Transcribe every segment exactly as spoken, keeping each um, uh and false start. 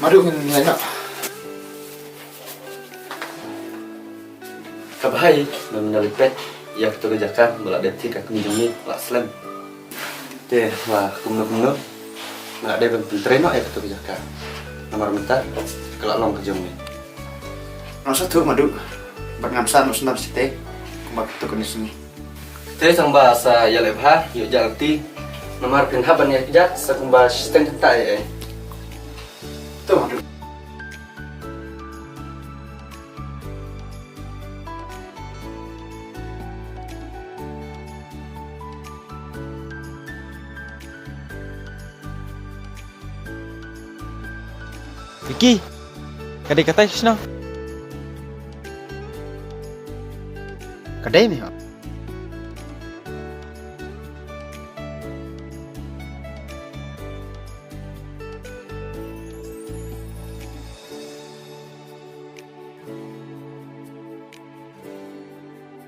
Aduh, ngin ngin nak. Ka bha ïa me ban da leit peit ïa kato ka jaka ba la dep thied ka kmie jong me, la slem. Te ba kumno kumno nga la dep ban pyntrei noh ïa kato ka jaka. Namar mynta ka la long ka jong me. Nga sngewthuh Madu, bad ngam sah noh snem shatei kumba kato kane ka sngi. Te tang ba sa ïaleh bha, ïoh jah lynti. Namar phin hap ban ïa kjat sa kumba shiteng kynta ïa ei. To Madu. Vicky, ka dei katai ka shnong? Ka dei ne hok?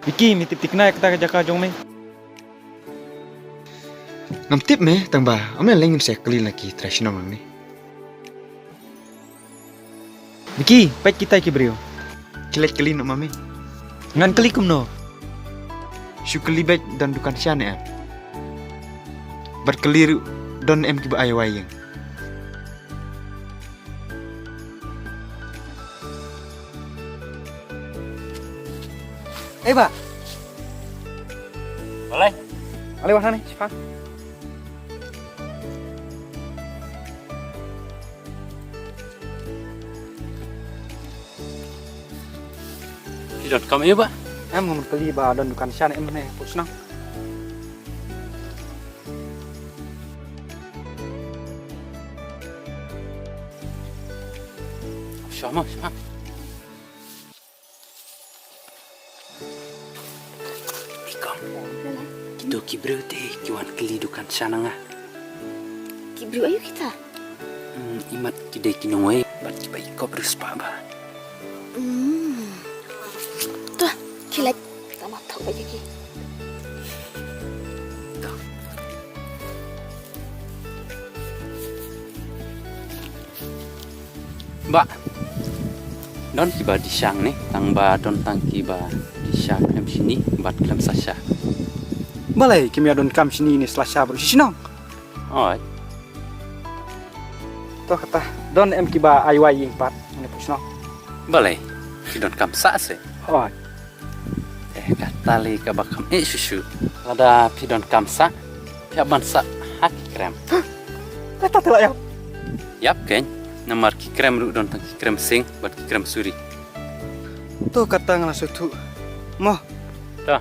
Vicky, me tip thikna ïa kata ka jaka jong me? Ngam tip me, tang ba ym lei lei ngin sa kylli na ki trai shnong hangne. Vicky, peit kitai ki briew. Ki leit kylli noh ma me. Ngan kylli kumno? Shu kylli beit don dukan sha ne em. Bad kylli ruh don em kiba ai wai ïing. Ei bah. Balei? Balei wah nani, Sipang? Ki don kam ïa bah? Em, ngam kylli ba don dukan sha ne em ne, pus nang. Shama, shama. Ikam. Kito ki briew te ki wan kylli dukan sha na nga. Ki briew aïu kita? Hmm, imat ki dei ki nongwei bad kiba ikop riewspah bha. Hmm. To, ki leit. Kita ma thok ba ki. To. Bah, don kiba dih sha ne, tang ba don tang kiba dih sha khlem shini bad khlem slasha. Balei kim ïa don kam shini ne slasha baroh shi shnong? Oi. To kata, don em kiba ai wai ïing pat ne pus shnong? Balei, ki don kam sah se? Oi. Eh, kata lei kaba kham eh shuh shuh. Lada phi don kam sah, phi hap ban sah ha ki krem. Kata te la ïap. Ïap kein, namar ki krem ruh don tang ki krem sing bad ki krem suri. To kata nga la sngewthuh. Mo. To.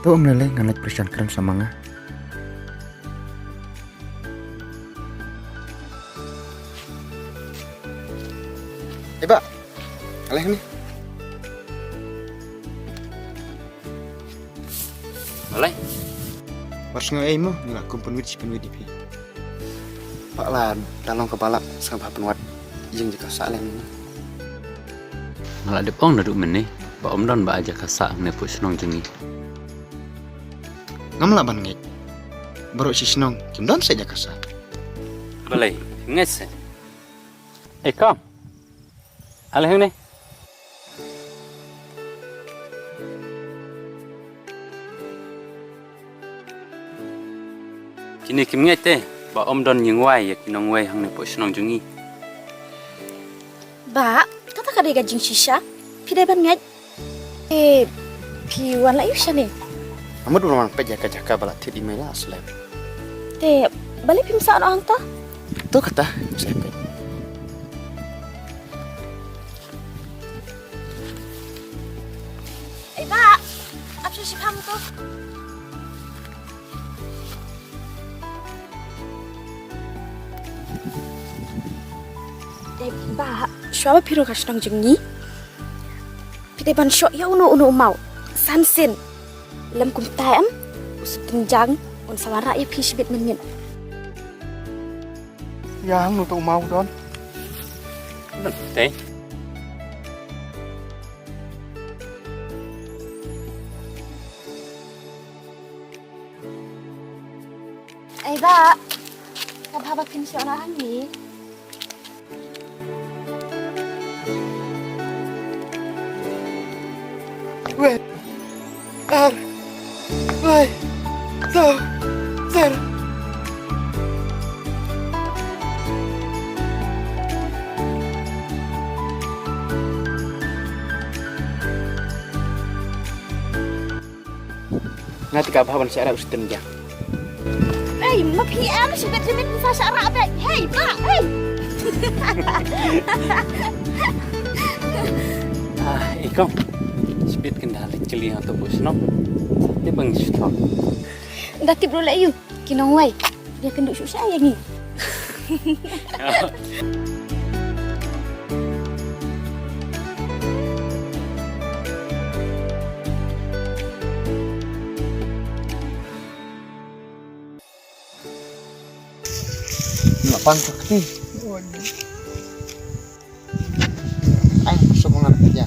To ym lei lei ngan leit pyrshang kren sa ma nga. Eh bah, aleh ni. Aleh. Wat sngew ei mo, nga la kum pynwit shi pynwit ïa phi. Bah, lada long kaba lah sngewbha pynwad ïing jaka sah lem. Nga la dep ong naduh mynne ba ym don ba ai jaka sah hangne hapoh shnong jong ngi. Ngam lah ban ngeit. Baroh shi shnong kim don seh jaka sah. Balei, ngeit seh. Eh, kam. Aleh hangne. Kine kim ngeit te ba ym don ïing wai ïa ki nongwei hangne hapoh shnong jong ngi. Bah, kata ka dei ka jingshisha. Phi dei ban ngeit. Eh, phi wan la ïu shane? Nga mut ban wan peit ïa ka jaka ba la thied ïa i Maila slem. Te balei phim sah noh hangta? To kata, sa peit. Eh bah, ap sha shiphang to. Eh bah, shuwa ba phi rung ha shnong jong ngi, Te ban shoh ïa uno uno u maw. San sien. Lem kumta em. U Sutnjang un sa wanrah ïa phi shibit mynmiet. Ïa hangno to u maw don. Te. Ei bah, ka bha ba phin shah na hangne. Wei, ar, wei, saw, ser. Nga te ka bha ban shah rah u Sutnjang. Ei, ma phi em, shibit shibit phi sa shah rah beit. Hei, bah, hei. Ah, i kong. Shibit kin da leit jylliew ha to buh shnong. Te bang shu thok. Da tip ruh leh ïa u, ki nongwei. Ïa kynduh shuh shai ïa ngi. Nga pan sakti. Ai, semua ngarep aja.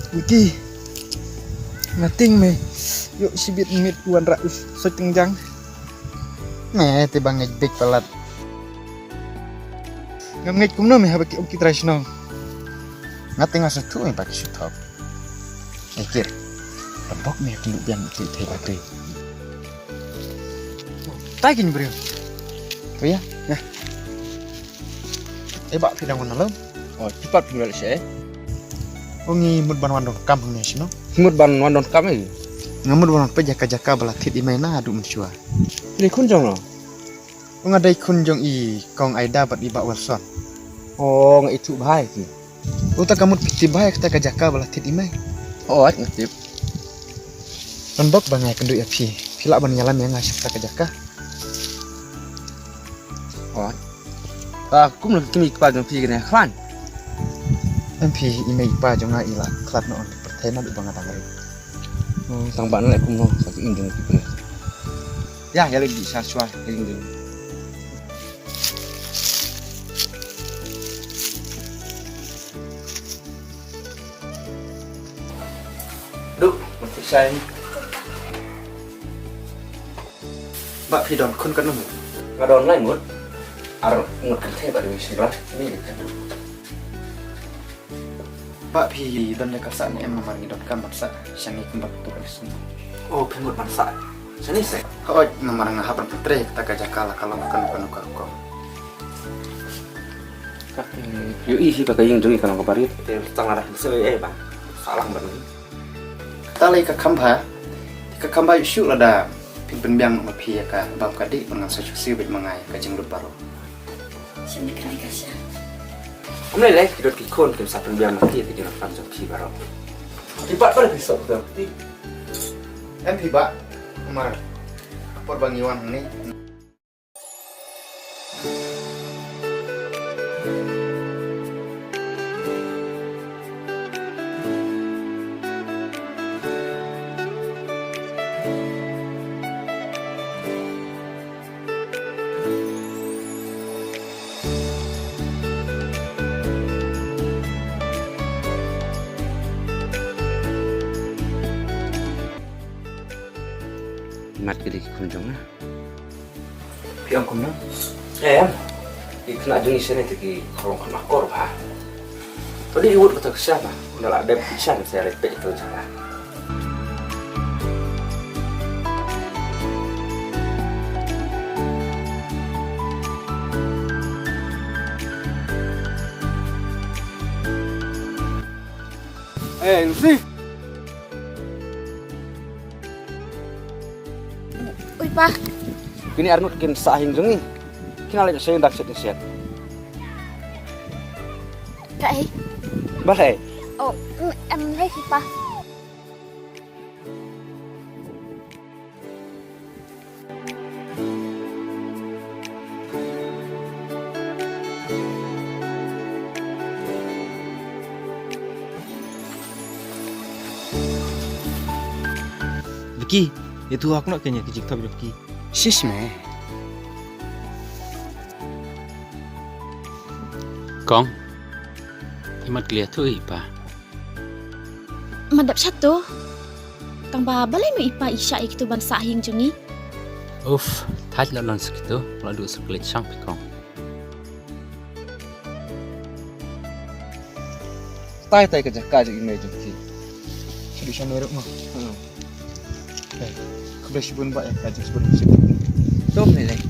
Wiki, nga tieng me ïoh shibit miet u wanrah u Sutnjang. Me te ba ngeit beit palat. Ngam ngeit kumno me haba ki ong ki trai shnong. Nga te nga sngewthuh me ba ki shu thok. Ei kir. Pynbok me ïa kynduh biang ïa ki thei ba thei. Tai kin briew. To ïa. Ïa. Ei bah phi dang wan na lum. Oh, phi pat phi wan leh sha ei? Oh, ngi mut ban wan donkam hangne shano? Mut ban wan donkam ei? Nga mut ban wan peit jaka jaka ba la thied i mei naduh mynshuwa. Phi dei khun jong no? Oh, nga dei khun jong i Kong Aida bad i Bah Wilson. Oh, nga ithuh bha ïa ki. Uta ka mut phi tip bha ïa kata ka jaka ba la thied i mei. Hooid, nga tip. Pynbok ba nga ïakynduh ïa phi. Phi lah ban ïalam ïa nga sha kata ka jaka. Hooid. Ah, kumno ki mei ki pa jong phi kane khlaiñ? Em phi, i mei i pa jong nga i la khlad noh ha ki pyrthei naduh ba nga dang rit. Hmm, tang ba nga leh kumno sa ki ïing jong ki phi. Ïa, ïa leit bishar shuwa ha ïing jong. Duh, mut phi shai. Bah phi don khun katno ngut? Nga don lai ngut. Ar ngut kynthei bad iwei shynrang. Ni ka. Bah phi don ïa ka sah ne em namar ngi donkam ban sah shane kumba katu ka dei sum. Oh, phi mut ban sah shane se? Hooid, namar nga hap ban pyntrei kata ka jaka la ka long kano kano ka rukom. Ka ïohi hi ba ka ïing jong ngi ka long kaba rit. Te tang lada phin sngewsih eh ba sah lang ban ngi. Kata lei ka kham bha. Ka kham bha ïoh shuh lada phin pynbiang noh ma phi ïa ka bam ka dih ban ngan sa shu siew beit ma nga ïa ka jinglut baroh. Shem ni kane ka sha. Ym lei lei ki dot ki khun kim sa pynbiang ma phi ïa ka jingïalam jong phi baroh. Ki pat ba la phi sop ka phi. Em phi bah. Kumar. Ka por ba ngi wan hangne. Mat ki dei ki khun jong nga. Phi ong kumno? Em. Ki khynnah jong ngi shane te ki khorong khynnah kor bha. To dei i wut kata ka sha ba. Ynda la dep ki sha sa leit peit ito jaka. Eh, Lucy. Ui pa. Kine arngut kin sah ha ïing jong ngi. Kine leh sien dak sien sien. Kaei? Balei? Oh, mm, em leh hi pa. Vicky, ïa tu hok noh kane ka jingthop ïa Vicky. Shish me. Kong, i mat klia tu i pa. Madap shat tu. Tang ba balei mo i pa i shah ïa kitu ban sah ïing jong ngi. Uf, thait la lon sa kitu, la du sa klet shang pi kong. Tai tai ka jaka jong i mei jong ki. Shi du shan ruh mo. Hmm. Khublei shibun ba ïa ka jingshibun. Tom ne lei.